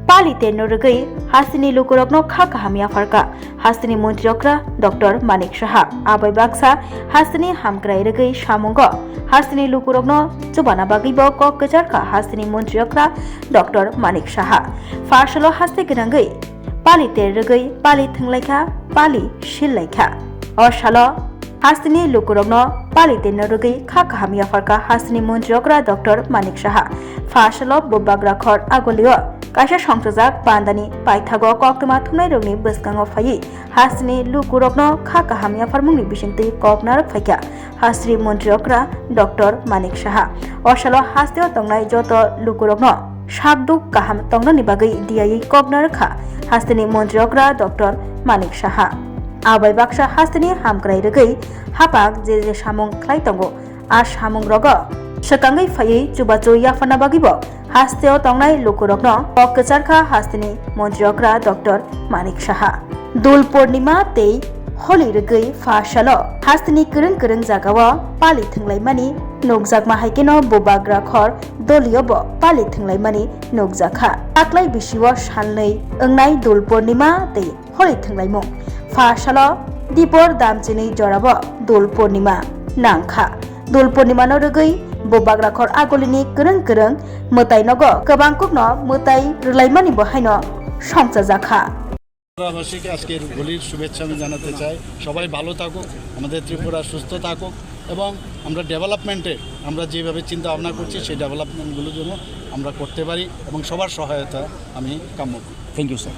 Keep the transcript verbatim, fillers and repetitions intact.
Pali terno rwgwi hasteni lukurokno kha kaham yapharkha hasteni montri okra Doctor Manik Saha. Abai baksa hasteni hamkrai rwgwi samungo hasteni lukurokno chubana bagwibo kok kwcharkha hasteni montri okra Doctor Manik Saha. Pharsalo haste gwnangwi pali ter rwgwi pali thwnglaikha, pali sillaikha. O salo hasteni lukurokno pali terno rwgwi kha kaham yapharkha hasteni montri okra Doctor Manik Saha. Pharsalo Bubagra khor agulio kaisa songchajak pandani paithago koktwma thumnairokni bwskango phaiwi hasteni lukurokno kha kaham yapharmungni bisingtwi kok narwk phaikha hasteni montri okra Doctor Manik Saha. O salo hasteo tongnai joto lukurokno sakduk kaham tongnani bagwi diyawi kok narwkha hasteni montri okra Doctor Manik Saha. Abai baksa hasteni hamkrai rwgwi hapak je je samung khlai tongo, a samung rogo swkangwi phaiwi chubachu yapharna bagwibo hasteo tongnai lukurokno kok kwcharkha hasteni montri okra Doctor Manik Saha. Dul Purnima tei Holi rwgwi pharsalo hasteni kwrwng kwrwng jagao pali thwnglaimani nukjakma, hai kheno Bubagra khor doliyobo pali thwnglaimani nukjakha. Taklai bisio salnwi wngnai Dul Purnima tei Holi thwnglaimung. Pharsalo dipor damchinwi jorabo Dul Purnima nangkha. Dul Purnimano rwgwi Bubagra khor agulini kwrwng kwrwng mwtai nogo kwbangkukno mwtai rwlaimani bo haino songchajakha. ত্রিপুরাবাসীকে আজকের হোলির শুভেচ্ছা আমি জানাতে চাই। সবাই ভালো থাকুক, আমাদের ত্রিপুরা সুস্থ থাকুক এবং আমরা ডেভেলপমেন্টে আমরা যেভাবে চিন্তা ভাবনা করছি সেই ডেভেলপমেন্টগুলো যেন আমরা করতে পারি এবং সবার সহায়তা আমি কাম্য করি। Thank you, sir.